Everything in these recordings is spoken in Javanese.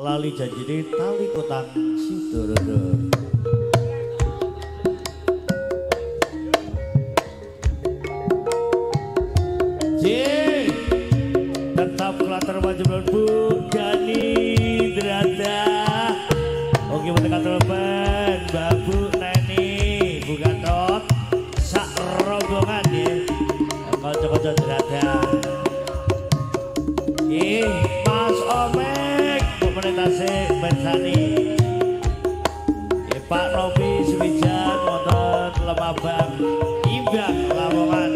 Lali janjine tali kotang Sidoarjo. Tetap klater maju Bu Dani Drada. Oke, mendekat telepon Babu Neni, Bu Gatot, sak rombongan ya. Kanca-kanca Drada. Ih, Mas Omek, komunitas Bensani. Pak Robi Suwijan wonten Lemabang, Imbang Lamongan.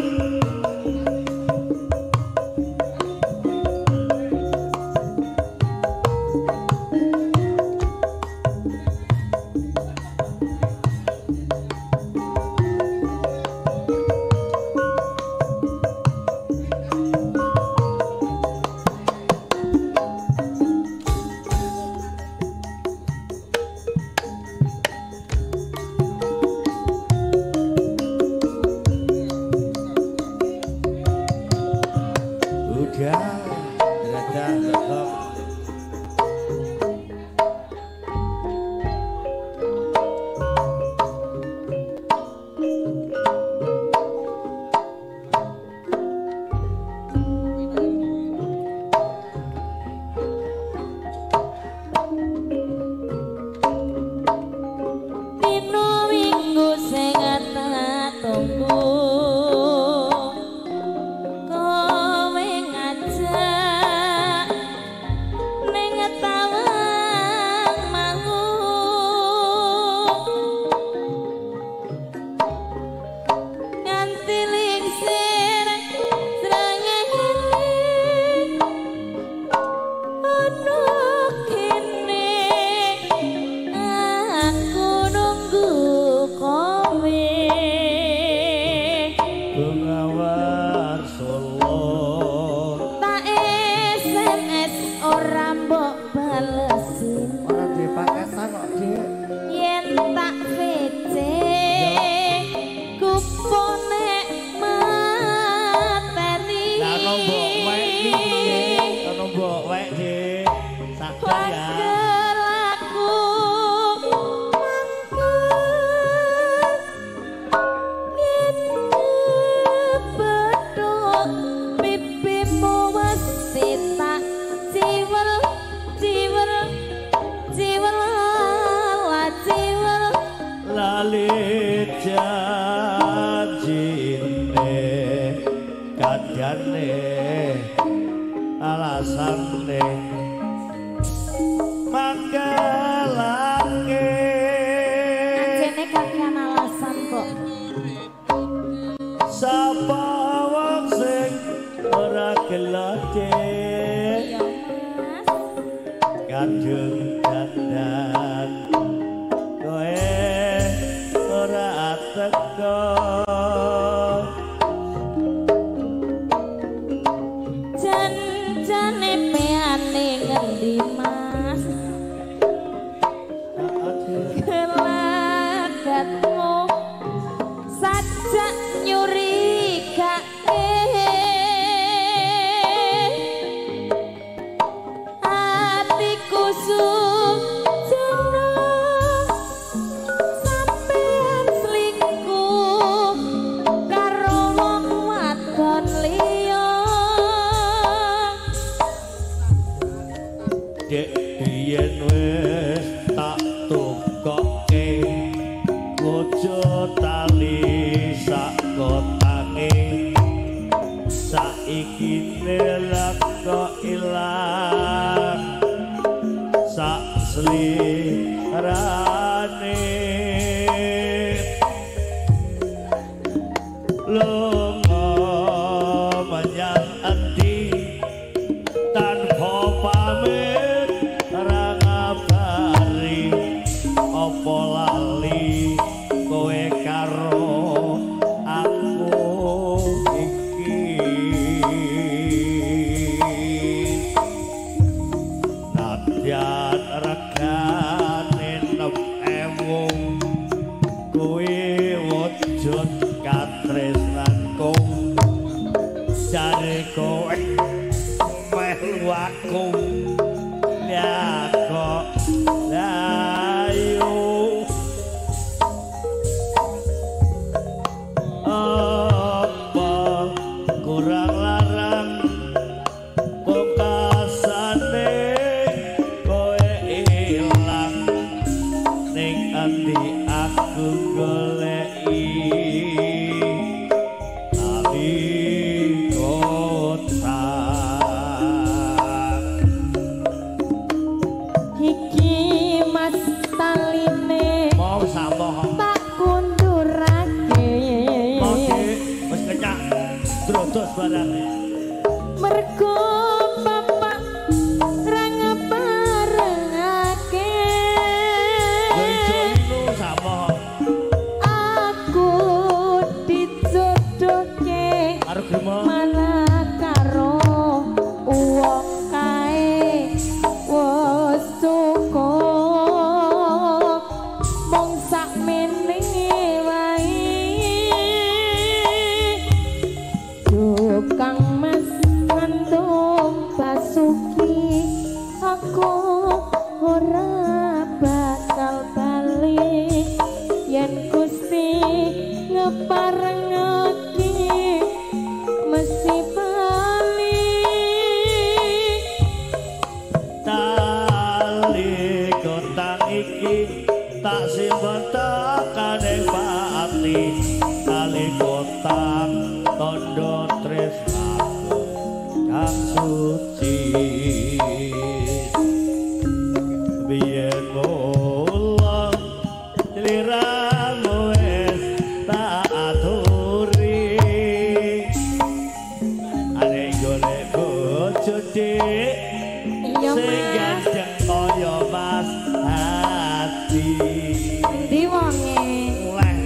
Jare kowe melu aku. Ya. barang. Mergo bapak ra ngeparengake. Yo ijo linu sama. Aku dijodohke karo grema malah karo wong kae wis cukup mung sakmene wae. Kang Mas Antum Basuki aku ora bakal bali yen Gusti ngeparengake mesti bali. Tali kotang iki tak simpen tekane pati. Tali kotang tondo tresnaku kang suci. Biyen mula sliramu wis tak aturi. Arek golek bojo dik Iya sing Mas. gandeng kaya Mas Hadi. Endi wonge? Leh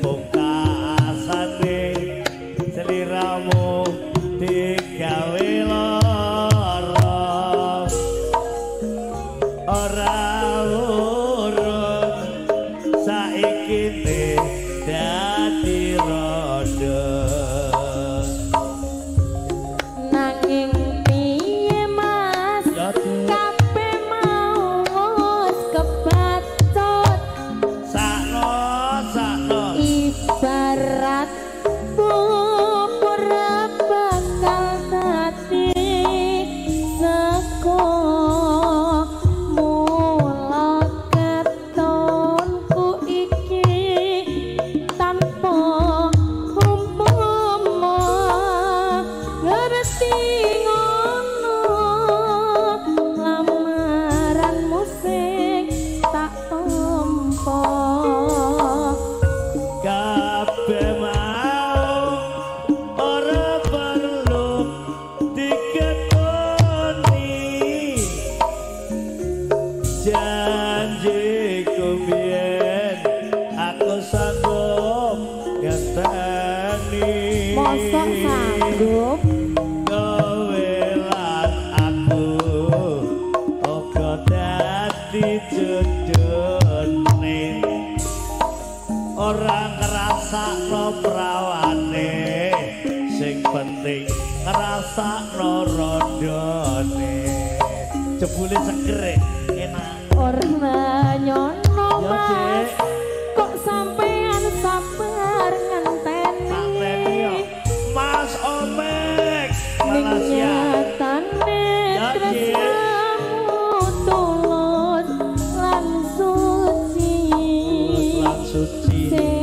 pungkasane sliramu digawe lara. Ora urut saiki dadi rondo. Nanging piye Mas? Ya Dik. Kabeh mau wis kebacut Sakno sakno ibarat bubur bakal dadi sego. Mula ketonku iki tanpa umpama ngerti ngono lamaranmu sing tak tampa. Kabeh mau ora perlu diketoni. Janjiku biyen aku sanggup ngenteni. Mosok sanggup? Kowe lan aku uga dadi jodone. Ora ngrasakno prawane, sing penting ngrasakno rondone. Jebule seger enak. Ora nyono Ya, Mas. Dik. Kok sampean sabar ngenteni? Sakteni yo. Mas Omek Ning Malaysia. nyatane Ya, Dik. tresnamu tulus lan suci. Tulus lan suci. Sing